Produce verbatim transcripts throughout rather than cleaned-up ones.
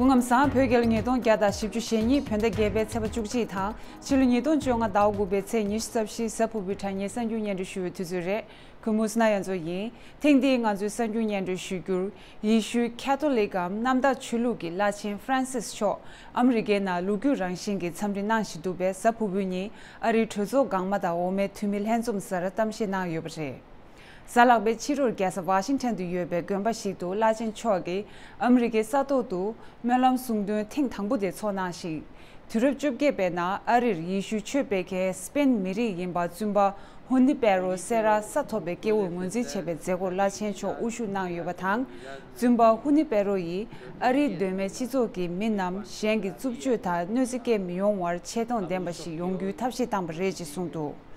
སྐུ་ཁམས་བཟང་། བོད་རྒྱལ་ལོ་ཉིས་སྟོང་བརྒྱ་དང་བཞི་བཅུ་ཞེ་གཉིས་བོད་ཟླ་བརྒྱད་པའི་ཚེས་པ་བཅུ་གཅིག་དང་ཕྱི་ལོ་ཉིས་སྟོང་བཅོ་ལྔ་ཟླ་བ་དགུ་པའི་ཚེས་ཉི་ཤུ་རྩ་བཞི་གཟའ་ཕུར་བུའི་གྲངས་ཉིན་གསར་འགྱུར་སྙན་སྒྲོན་ཞུ་བའི་དུས་ཚོད་རེད། ཁོས་མུ་སི་ན་ཡ་མཚོ་ཡིན། ཐེངས་འདིའི་ང་ཚོའི་གསར་འགྱུར་སྙན་སྒྲོན་ཞུ་རྒྱུར། ཡེ་ཤུའི་ཁ་ཐོ་ལིག་གམ་གནམ་བདག་ཆོས་ལུགས་ཀྱི་བླ་ཆེན་ཧྥ་རན་སིས་མཆོག་ཨ་མི་རི་ཀའི་ནང་ལོ་རྒྱུས་རང་བཞིན་གྱི་འཚམས་འདྲི་གནང་བཞིན་འདུག་པས། གཟའ་ཕུར་བུ་ཉིན་ཨ་རིའི་གྲོས་ཚོགས་འགག་མ་དང་འོག་མའི་འཐུས་མི་ལྷན་འཛོམས་སར་གཏམ་བཤད་གནང་ཡོད་པ་རེད། གཟའ་ལྷག་པའི་ཕྱི་དྲོར་རྒྱལ་ས་ཝ་ཤིང་ཊོན་དུ་ཡོད་པའི་དགོན་པ་ཞིག་ཏུ་བླ་ཆེན་མཆོག་གིས་ཨ་མི་རི་ཀའི་ས་ཐོག་ཏུ་སྨོན་ལམ་གསུང་འདོན་ཐེངས་དང་པོ་དེ་ཚོགས་གནང་ཞིང་། དུས་རབས་བཅོ་བརྒྱད་པའི་ནང་ཨ་རིར་ཡེ་ཤུའི་ཆོས་སྤེལ་མཁན་སྤེན་མི་རིགས་ཡིན་པ་བཙུན་པ་ཧུ་ནི་པེ་རོ་སེ་ར་ས་ཐོབ་པའི་སྐྱེ་བོར་ངོས་འཛིན་བྱས་པའི་མཛད་སྒོར་བླ་ཆེན་མཆོག་དབུ་བཞུགས་གནང་ཡོད་པ་དང་། བཙུན་པ་ཧུ་ནི་པེ་རོ་ཡིས་ཨ་རིའི་གདོད་མའི་སྤྱི་ཚོགས་ཀྱི་མི་རྣམས་གཞན་གྱི་རྩུབ་སྤྱོད་དང་གནོད་འཚེ་བཀལ་མི་ཡོང་བར་ཆེ་མཐོང་ལྡན་པ་ཞིག་ཡོང་རྒྱུའི་ཐབས་ཤེས་བཏང་པ་རེད་ཅེས་གསུངས་འདུག།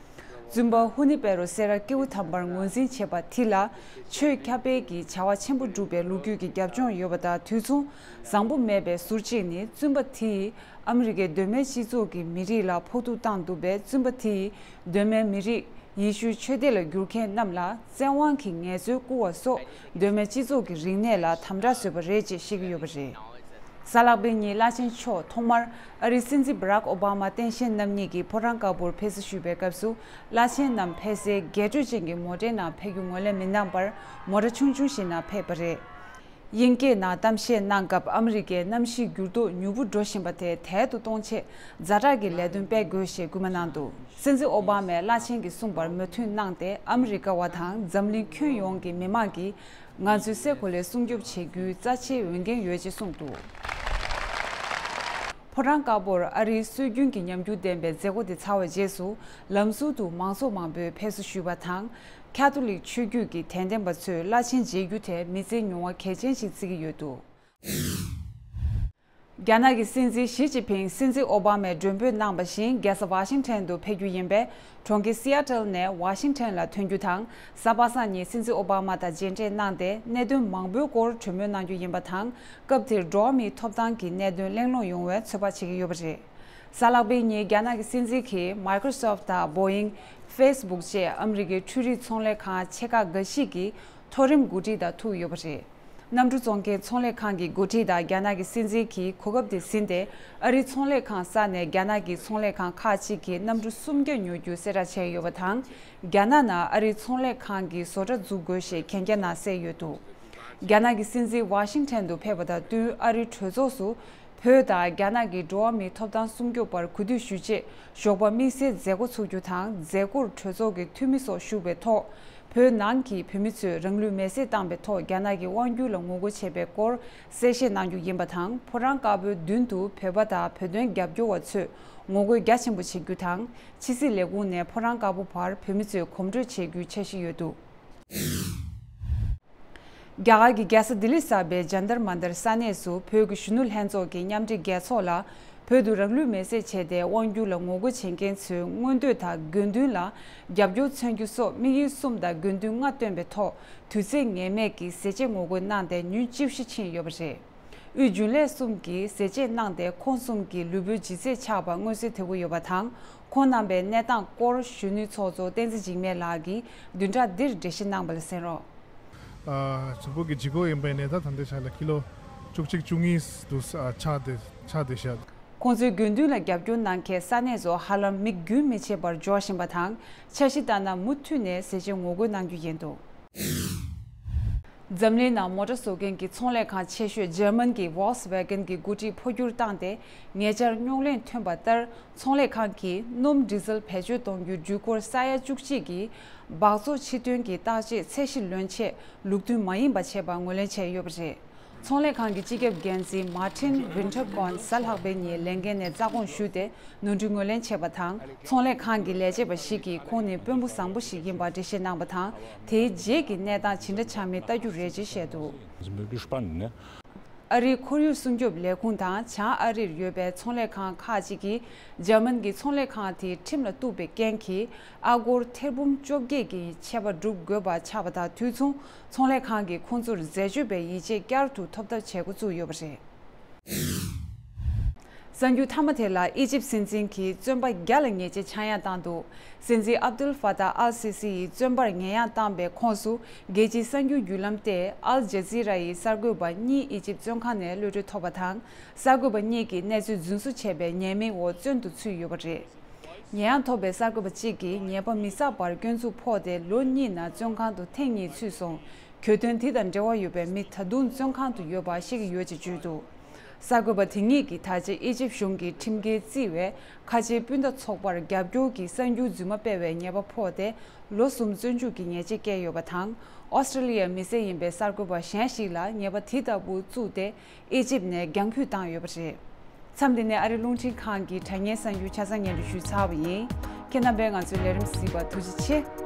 བཙུན་པ་ཧུ་ནི་པེ་རོ་སེ་ར་སྐྱེས་བུ་དམ་པར་ངོས་འཛིན་བྱས་པ་དེ་ལ་ཆོས་ཁྱབ་སྤེལ་གྱི་བྱ་བ་ཆེན་པོ་བསྒྲུབས་པའི་ལོ་རྒྱུས་ཀྱི་རྒྱབ་ལྗོངས་ཡོད་པ་དང་། དུས་མཚུངས་བཟང་པོ་མེད་པའི་ཟུར་གཅིག་ནི། བཙུན་པ་དེས་ཨ་མི་རི་ཀའི་གདོད་མའི་སྤྱི་ཚོགས་ཀྱི་མི་རིགས་ལ་ཕོག་ཐུག་བཏང་འདུག་པས། བཙུན་པ་དེས་གདོད་མའི་མི་རིགས་ཡེ་ཤུའི་ཆོས་སྡེ་ལ་བསྒྱུར་མཁན་རྣམས་ལ་བཙན་དབང་གིས་ངལ་རྩོལ་བསྐུར་བ་སོགས་གདོད་མའི་སྤྱི་ཚོགས་ཀྱི་རིག་གནས་ལ་དམ་དྲག་བཟོས་པ་རེད་ཅེས་བཤད་ཀྱི་ཡོད་པ་རེད། གཟའ་ལྷག་པའི་ཉིན་བླ་ཆེན་མཆོག་ཐོག་མར་ཨ་རིའི་སྲིད་འཛིན་བྷ་རག་ཨོ་བྷ་མ་སྟངས་དབྱངས་རྣམ་གཉིས་ཀྱིས་ཕོ་བྲང་དཀར་པོར་ཕེབས་བསུ་ཞུས་པའི་སྐབས་སུ། བླ་ཆེན་རྣམས་ཕལ་སེལ་རྒྱས་སྤྲོས་ཅན་གྱི་མོ་ཊའི་ནང་ཕེབས་རྒྱུ་ངོས་ལེན་མི་གནང་བར་མོ་ཊ་ཆུང་ཆུང་ཞིག་ནང་ཕེབས་པ་རེད། དབྱིན་སྐད་ནང་གཏམ་བཤད་གནང་སྐབས། ཨ་མི་རི་ཀའི་གནམ་གཤིས་འགྱུར་ལྡོག་མྱུར་པོ་འགྲོ་བཞིན་པ་དེ་དལ་དུ་གཏོང་ཆེད་ཛ་དྲག་གི་ལས་དོན་སྤེལ་དགོས་ཞེས་སྐུལ་མ་གནང་འདུག། སྲིད་འཛིན་ཨོ་བྷ་མས་བླ་ཆེན་གྱིས་གསུངས་པར་མོས་མཐུན་གནང་སྟེ། ཨ་མི་རི་ཀ་བ་དང་འཛམ་གླིང་ཁྱོན་ཡོངས་ཀྱི་མི་མང་གིས་ང་ཚོའི་སའི་གོ་ལའི་སྲུང་སྐྱོབ་བྱེད་རྒྱུའི་རྩ་ཆེའི་འོས་འགན་ཡོད་ཅེས་གསུངས་འདུག། ཕོ་བྲང་དཀར་པོར་ཨ་རིའི་སྲོལ་རྒྱུན་གྱི་ཉམས་འགྱུར་ལྡན་པའི་མཛད་སྒོ་དེ་ཚར་བའི་རྗེས་སུ། ལམ་ཟུར་དུ་མང་ཚོགས་མང་པོས་ཕེབས་བསུ་ཞུས་པ་དང་། ཁ་ཐོ་ལིག་ཆོས་བརྒྱུད་ཀྱི་དད་ལྡན་པ་ཚོས་བླ་ཆེན་མཇལ་རྒྱུ་དེ་མི་ཚེའི་མྱོང་བ་གལ་ཆེན་ཞིག་བརྩི་གི་ཡོད་འདུག། རྒྱ་ནག་གི་སྲིད་འཛིན་ཞི་ཅིན་ཕིང་སྲིད་འཛིན་ཨོ་བྷ་མས་མགྲོན་འབོད་གནང་བ་བཞིན། རྒྱལ་ས་ཝ་ཤིང་ཊོན་དུ་ཕེབས་རྒྱུ་ཡིན་པས། གྲོང་ཁྱེར་སི་ཨ་ཊལ་ནས་ཝ་ཤིང་ཊོན་ལ་ཐོན་རྒྱུ་དང་། གཟའ་པ་སངས་ཉིན་སྲིད་འཛིན་ཨོ་བྷ་མ་དང་མཇལ་འཕྲད་གནང་སྟེ། གནད་དོན་མང་པོའི་སྐོར་གྲོས་མོལ་གནང་རྒྱུ་ཡིན་པ་དང་། སྐབས་དེར་འགྲོ་བ་མིའི་ཐོབ་ཐང་གི་གནད་དོན་གླེང་སློང་ཡོང་བའི་ཚོད་དཔག་བྱེད་ཀྱི་ཡོད་པ་རེད། གཟའ་ལྷག་པའི་ཉིན་རྒྱ་ནག་གི་སྲིད་འཛིན་གྱིས་Microsoft དང་Boeing། Facebook བཅས་ཨ་མི་རི་ཀའི་འཕྲུལ་རིག་ཚོང་ལས་ཁང་ཆེ་ཁག་འགའ་ཞིག་གི་མཐོ་རིམ་འགོ་ཁྲིད་དང་ཐུག་ཡོད་པ་རེད། གནམ་གྲུ་བཙོང་མཁན་ཚོང་ལས་ཁང་གི་འགོ་ཁྲིད་དང་རྒྱ་ནག་གི་སྲིད་འཛིན་གྱིས་གོ་སྐབས་དེ་ཟིན་ཏེ། ཨ་རིའི་ཚོང་ལས་ཁང་གསར་ནས་རྒྱ་ནག་གི་ཚོང་ལས་ཁང་ཁག་ཅིག་གིས་གནམ་གྲུ་སུམ་བརྒྱ་ཉོ་རྒྱུ་གསལ་བསྒྲགས་བྱས་ཡོད་པ་དང་། རྒྱ་ནག་ནང་ཨ་རིའི་ཚོང་ལས་ཁང་གི་བཟོ་གྲྭ་འཛུགས་དགོས་ཞེས་གན་རྒྱ་ནང་གསལ་ཡོད་འདུག། རྒྱ་ནག་གི་སྲིད་འཛིན་ཝ་ཤིང་ཊོན་དུ་ཕེབས་པ་དང་བསྟུན། ཨ་རིའི་གྲོས་ཚོགས་སུ་བོད་དང་རྒྱ་ནག་གི་འགྲོ་བ་མིའི་ཐོབ་ཐང་སྲུང་སྐྱོབ་པར་གོ་བསྡུར་ཞུ་ཆེད་ཞོགས་པ་དམིགས་བསལ་མཛད་སྒོ་ཚོགས་རྒྱུ་དང་། མཛད་སྒོར་གྲོས་ཚོགས་ཀྱི་འཐུས་མི་སོགས་ཞུགས་པའི་ཐོག། བོད་ནང་གི་བོད་མི་ཚོས་རང་ལུས་མེར་སྲེག་བཏང་པའི་ཐོག་རྒྱ་ནག་གི་དབང་སྒྱུར་ལ་ངོ་རྒོལ་བྱས་པའི་སྐོར་གསལ་བཤད་གནང་རྒྱུ་ཡིན་པ་དང་། ཕོ་བྲང་དཀར་པོའི་མདུན་དུ་བོད་པ་དང་བོད་དོན་རྒྱབ་སྐྱོར་བ་ཚོས་ངོ་རྒོལ་རྒྱ་ཆེན་པོ་བྱེད་རྒྱུ་དང་། ཕྱི་སྲིད་ལས་ཁུངས་ནས་ཕོ་བྲང་དཀར་པོ་བར་བོད་མི་ཚོས་གོམ་བགྲོད་བྱེད་རྒྱུའི་འཆར་གཞི་ཡོད་འདུག། རྒྱ་གར་གྱི་རྒྱལ་ས་ལྡི་ལི་གསར་པའི་ཇན་ཏར་མན་ཏར་ས་གནས་སུ་བོད་ཀྱི་གཞོན་ནུ་ལྷན་ཚོགས་ཀྱིས་མཉམ་འབྲེལ་རྒྱལ་ཚོགས་ལ། བོད་དུ་རང་ལུས་མེར་སྲེག་བྱས་ཏེ་དབང་སྒྱུར་ལ་ངོ་རྒོལ་བྱེད་མཁན་ཚོའི་མངོན་འདོད་དང་དགོས་འདུན་ལ་རྒྱབ་སྐྱོར་མཚོན་རྒྱུ་སོགས་དམིགས་ཡུལ་གསུམ་དང་དགོས་འདུན་ལྔ་བཏོན་པའི་ཐོག་དུས་ཚོད་ངེས་མེད་ཀྱི་ཟས་བཅད་ངོ་རྒོལ་གནང་སྟེ་ཉིན་བཅུ་བཞི་ཕྱིན་ཡོད་པ་རེད། དབུས་རྒྱུན་ལས་གསུམ་གྱིས་ཟས་བཅད་གནང་སྟེ། ཁོང་གསུམ་གྱི་ལུས་པོའི་ལྗིད་ཚད་ཆག་པར་མངོན་གསལ་དོད་པོ་ཡོད་པ་དང་། ཁོང་རྣམ་པའི་གནས་སྟངས་སྐོར་གཞོན་ནུའི་ཚོགས་གཙོ་བསྟན་འཛིན་འཇིགས་མེད་ལགས་ཀྱིས་བདུན་ཕྲག་འདིར་འགྲེལ་བཤད་གནང་པ་ལ་གསན་རོགས། ཨ། གཟུགས་པོ་གི་ལྗིད་ཁོག་ཡིན་པའི་ནད་རྟགས་ད་ལྟའི་ཆ་ལ་ཀི་ལོ་བཅུ་གཅིག་བཅུ་གཉིས་དུ་ཆགས་ཏེ་ཆགས་ཏེ་བཞག། ཁོང་ཚོའི་དགོས་འདུན་ལ་རྒྱབ་སྐྱོར་གནང་མཁན་ས་གནས་སུ་ཧ་ལམ་མི་རྒྱུན་མི་ཆད་པར་འབྱོར་བཞིན་པ་དང་། འཆར་གཞི་ལྟར་ན་མུ་མཐུད་ནས་ཟས་བཅད་ངོ་རྒོལ་གནང་རྒྱུ་ཡིན་འདུག། འཛམ་གླིང་ནང་མོ་ཊ་བཟོ་མཁན་གྱི་ཚོང་ལས་ཁང་ཆེ་ཤོས་འཇར་མན་གྱི་Volkswagen གྱི་འགོ་ཁྲིད་འཕོ་འགྱུར་བཏང་སྟེ། ཉེ་ཆར་རྙོག་གླེང་ཐོན་པ་ལྟར། ཚོང་ལས་ཁང་གིས་སྣུམ་ཌི་ཟེལ་བེད་སྤྱོད་གཏོང་རྒྱུའི་འགྲུལ་འཁོར་ས་ཡ་བཅུ་གཅིག་གི་སྦགས་བཙོག་ཕྱིར་ཐོན་གྱི་བརྟག་དཔྱད་ཚད་གཞི་ལོན་ཆེད་ལུགས་མཐུན་མ་ཡིན་པ་བྱས་པར་ངོས་ལེན་བྱས་ཡོད་པ་རེད། ཚོང་ལས་ཁང་གི་སྤྱི་ཁྱབ་འགན་འཛིན་Martin Winterkorn གཟའ་ལྷག་པའི་ཉིན་ལས་འགན་ནས་རྩ་དགོངས་ཞུས་ཏེ། ནོར་འཁྲུལ་ངོས་ལེན་བྱས་པ་དང་། ཚོང་ལས་ཁང་གི་ལས་བྱེད་པ་ཞིག་གིས་ཁོང་ནི་དཔོན་པོ་བཟང་པོ་ཞིག་ཡིན་པར་འགྲེལ་བཤད་གནང་བ་དང་། དེའི་རྗེས་ཀྱི་གནས་སྟངས་ཇི་འདྲ་ཆགས་མིན་ལྟ་རྒྱུ་རེད་ཅེས་བཤད་འདུག། ཨ་རིའི་ཁོར་ཡུག་སྲུང་སྐྱོབ་ལས་ཁུངས་དང་བྱང་ཨ་རིར་ཡོད་པའི་ཚོང་ལས་ཁང་ཁག་ཅིག་གིས། འཇར་མན་གྱི་ཚོང་ལས་ཁང་དེ་ཁྲིམས་ལ་གཏུགས་པའི་རྐྱེན་གྱིས། ཨ་སྒོར་ཐེར་འབུམ་བཅོ་བརྒྱད་ཀྱི་ཆད་པ་སྒྲུབ་དགོས་པ་ཆགས་པ་དང་། དུས་མཚུངས། ཚོང་ལས་ཁང་གིས་ཁོང་ཚོར་འཛད་སྤྱོད་པའི་ཡིད་ཆེས་བསྐྱར་དུ་ཐོབ་ཐབས་བྱེད་འགོ་བཙུགས་ཡོད་པ་རེད། གསར་འགྱུར་མཐའ་མ་དེ་ལ། ཨི་ཇིབ་སྲིད་འཛིན་གྱིས་བཙོན་པ་བརྒྱ་ལ་ཉེས་ཆད་ཆག་ཡང་བཏང་འདུག་སྲིད་འཛིན་ཨབ་དུལ་ཧྥ་ཏཱ་ཨལ་སི་སི་ཡིས་བཙོན་པར་ཉེས་ཡང་བཏང་པའི་ཁོངས་སུ། རྒྱལ་སྤྱིའི་གསར་འགྱུར་བརྒྱུད་ལམ་སྟེ་ཨལ་ཇ་ཛི་ར་ཡི་གསར་འགོད་པ་གཉིས་ཨི་ཇིབ་བཙོན་ཁང་ནས་གློད་གྲོལ་ཐོབ་པ་དང་། གསར་འགོད་པ་གཉིས་ཀྱིས་གནས་ཚུལ་རྫུན་བཟོ་བྱས་པའི་ཉེས་མིང་འོག་བཙོན་དུ་ཚུད་ཡོད་པ་རེད། ཉེས་ཡང་ཐོབ་པའི་གསར་འགོད་པ་གཅིག་གིས་ཉེས་པ་མི་བསགས་པར་སྐྱོན་འཛུགས་ཕོག་སྟེ་ལོ་གཉིས་ནང་བཙོན་ཁང་དུ་ཐེངས་གཉིས་ཚུད་སོང་། གྱོད་དོན་དེ་དང་འབྲེལ་བ་ཡོད་པའི་མི་ད་དུང་བཙོན་ཁང་དུ་ཡོད་པ་ཤེས་ཀྱི་ཡོད་ཅེས་བརྗོད་འདུག་གསར་འགོད་པ་དེ་གཉིས་ཀྱིས་ད་ཆ་ཨི་ཇིབ་གཞུང་གིས་ཁྲིམས་འགལ་བརྩིས་པའི་ཁ་ཆེའི་སྤུན་ཟླ་ཚོགས་པར་རྒྱབ་སྐྱོར་གྱིས་གསར་འགྱུར་རྫུན་མ་སྤེལ་བའི་ཉེས་པ་ཕོག་སྟེ་ལོ་གསུམ་བཙོན་འཇུག་གི་ཉེས་ཆད་བཀལ་ཡོད་པ་དང་། ཨོ་སི་ཀྲི་ལི་ཡའི་མི་སེར་ཡིན་པའི་གསར་འགོད་པ་གཞན་ཞིག་ལ་ཉེས་པ་དེ་ལྟ་བུ་བཙུགས་ཏེ་ཨི་ཇིབ་ནས་རྒྱང་འཕུད་བཏང་ཡོད་པ་རེད། མཚམས་འདི་ནས་ཨ་རིའི་རླུང་འཕྲིན་ཁང་གི་དྲ་བརྙན་གསར་འགྱུར་ཆ་ཚང་སྙན་སྒྲོན་ཞུས་ཚར་བ་ཡིན། ཁྱེད་རྣམ་པས་ང་ཚོའི་ལས་རིམ་གཟིགས་པར་ཐུགས་རྗེ་ཆེ།